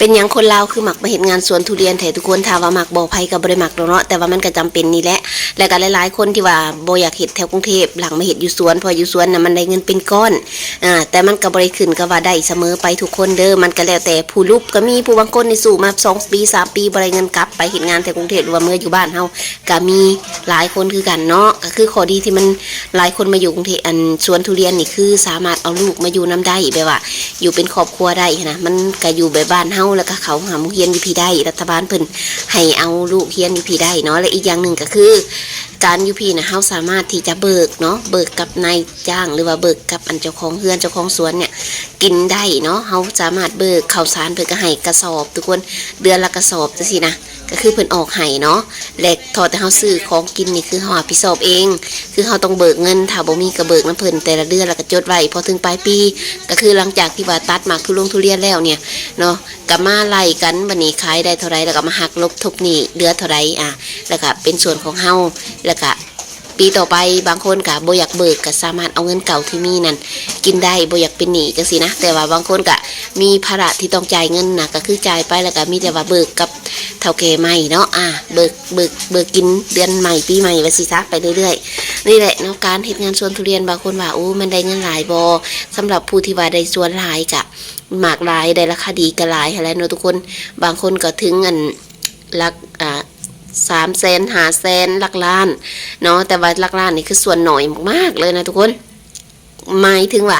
ປັນຫຍັງຄົນລາວຄືມັກມາເຮັດງານສວນທຸລຽນແທ້ທຸກຄົນ? ຖ້າວ່າມັກບໍ່ ໃຜກໍບໍ່ໄດ້ມັກດອກເນາະ, ແຕ່ວ່າມັນກໍຈຳເປັນນີ້ແຫຼະ. ແລ້ວກໍຫຼາຍໆຄົນທີ່ວ່າບໍ່ຢາກເຮັດແຖວກຸງເທບ ຫຼັງມາເຮັດຢູ່ສວນ, ເພາະຢູ່ສວນນະມັນໄດ້ເງິນເປັນກ້ອນ. ອາ ແຕ່ມັນກໍບໍ່ໄດ້ຂຶ້ນກັບວ່າໄດ້ສະເໝີໄປທຸກຄົນເດີ້, ມັນກໍແລ້ວແຕ່ຜູ້ລຸບກໍມີ, ຜູ້ບາງຄົນນີ້ສູ້ມາສອງປີສາມປີບໍ່ໄດ້ເງິນກັບໄປເຮັດງານແຖວກຸງເທບ ຫຼືວ່າເມືອຢູ່ບ້ານເຮົາກໍມີຫຼາຍຄົນຄືກັນເນາະ. ກໍຄືຂໍ້ດີທີ່ມັນຫຼາຍຄົນມາຢູ່ກຸງເທບ ອັນສວນທຸລຽນນີ້ ຄືສາມາດເອົາລູກມາຢູ່ນຳໄດ້ ແບບວ່າຢູ່ເປັນຄອບຄົວໄດ້ຫັ້ນນະ. ມັນກໍຢູ່ແບບບ້ານເຮົາ ແລ້ວກໍເຂົາຫາໂຮງຮຽນຢູ່ພີ້ໄດ້, ລັດຖະບານເພິ່ນໃຫ້ເອົາລູກຮຽນຢູ່ພີ້ໄດ້ເນາະ. ແລະອີກຢ່າງໜຶ່ງກໍຄື ການຢູ່ພີ້ນະ ເຮົາສາມາດທີ່ຈະເບີກເນາະ, ເບີກກັບນາຍຈ້າງ ຫຼືວ່າເບີກກັບອັນເຈົ້າຂອງເຮືອນເຈົ້າຂອງສວນເນຍ ກິນໄດ້ເນາະ. ເຮົາສາມາດເບີກເຂົ້າສານ ເພິ່ນກໍໃຫ້ກະສອບທຸກຄົນ, ເດືອນລະກະສອບຈັ່ງຊີ້ນະ, ກໍຄືເພິ່ນອອກໃຫ້ເນາະ. ແລະເທົ່າແຕ່ເຮົາຊື້ຂອງກິນນີ້ ຄືເຮົາຮັບຜິດຊອບເອງ, ຄືເຮົາຕ້ອງເບີກເງິນ, ຖ້າບໍ່ມີກໍເບີກນຳເພິ່ນແຕ່ລະເດືອນ ແລ້ວກໍຈົດໄວ້. ພໍເຖິງປາຍປີ ກໍຄືຫຼັງຈາກທີ່ວ່າຕັດໝາກທຸລົງທຸລຽນແລ້ວເນຍເນາະ, ກໍມາໄລ່ກັນ, ບັດນີ້ຂາຍໄດ້ເທົ່າໃດ ແລ້ວກໍມາຫັກລົບທົບໜີ້ເຫຼືອເທົ່າໃດ, ອາ ແລ້ວກໍເປັນສ່ວນຂອງເຮົາ. ແລ້ວກໍ ປີຕໍ່ໄປ ບາງຄົນກະບໍ່ຢາກເບີກ ກະສາມາດເອົາເງິນເກົ່າທີ່ມີນັ້ນກິນໄດ້, ບໍ່ຢາກເປັນໜີ້ຈັ່ງຊີ້ນະ. ແຕ່ວ່າບາງຄົນກະມີພາລະທີ່ຕ້ອງຈ່າຍເງິນນະ, ກະຄືຈ່າຍໄປ ແລ້ວກະມີແຕ່ວ່າເບີກກັບເຖົ້າແກ່ໃໝ່ເນາະ, ອາ ເບີກ ເບີກ ເບີກກິນເດືອນໃໝ່ ປີໃໝ່ວ່າຊີ້ຊະ ໄປເລື້ອຍໆ. ນີ້ແຫຼະເນາະ ການເຮັດງານສວນທຸລຽນ, ບາງຄົນວ່າ ໂອ້ ມັນໄດ້ເງິນຫຼາຍບໍ່? ສຳລັບຜູ້ທີ່ວ່າໄດ້ສວນຫຼາຍກະ ໝາກຫຼາຍ ໄດ້ລາຄາດີກະຫຼາຍຫັ້ນແຫຼະເນາະທຸກຄົນ. ບາງຄົນກໍເຖິງອັນ ຫຼັກ ອ່າ ສາມແສນ ຫ້າແສນ ຫຼັກລ້ານເນາະ, ແຕ່ວ່າຫຼັກລ້ານນີ້ຄືສ່ວນໜ້ອຍມາກໆເລີຍນະທຸກຄົນ. ໝາຍເຖິງວ່າ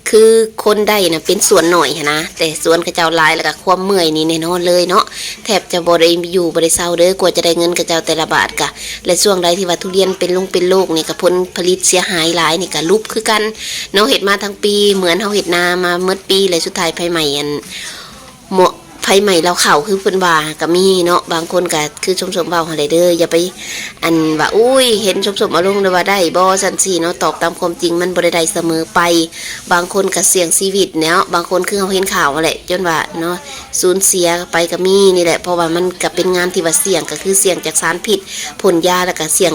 ຄືຄົນໄດ້ນະເປັນສ່ວນໜ້ອຍຫັ້ນນະ, ແຕ່ສວນເຂົາເຈົ້າຫຼາຍ ແລ້ວກໍຄວາມເມື່ອຍນີ້ແນ່ນອນເລີຍເນາະ, ແທບຈະບໍ່ໄດ້ຢູ່ບໍ່ໄດ້ເຊົາເດີ້ ກວ່າຈະໄດ້ເງິນເຂົາເຈົ້າແຕ່ລະບາດກະ. ແລະຊ່ວງໃດທີ່ວ່າທຸລຽນເປັນລົງເປັນໂລກນີ້ ກໍຜົນຜະລິດເສຍຫາຍຫຼາຍນີ້ ກໍຫຼຸບຄືກັນເນາະ. ເຮັດມາທັງປີ ເໝືອນເຮົາເຮັດນາມາໝົດປີ ແລະສຸດທ້າຍໄຟໄໝ້ ອັນ ໝວກ ໄຟໄໝ້ເຫຼົ່າເຂົ້າ ຄືເພິ່ນວ່າກໍມີເນາະ. ບາງຄົນກໍຄືສົມໆເວົ້າຫັ້ນແຫຼະເດີ້, ຢ່າໄປ ອັນວ່າ ໂອ້ຍ ເຫັນສົມໆເອົາລົງແລ້ວວ່າໄດ້ບໍ່ ຊັ້ນຊີ້ເນາະ. ຕອບຕາມຄວາມຈິງ ມັນບໍ່ໄດ້ໄດ້ສະເໝີໄປ. ບາງຄົນກໍສ່ຽງຊີວິດເນາະ, ບາງຄົນຄືເຮົາເຫັນຂ່າວຫັ້ນແຫຼະ ຈົນວ່າເນາະ ສູນເສຍໄປກໍມີ. ນີ້ແຫຼະ ເພາະວ່າມັນກໍເປັນງານທີ່ວ່າສ່ຽງ, ກໍຄືສ່ຽງຈາກສານພິດ ພົ່ນຢາ ແລ້ວກໍສ່ຽງ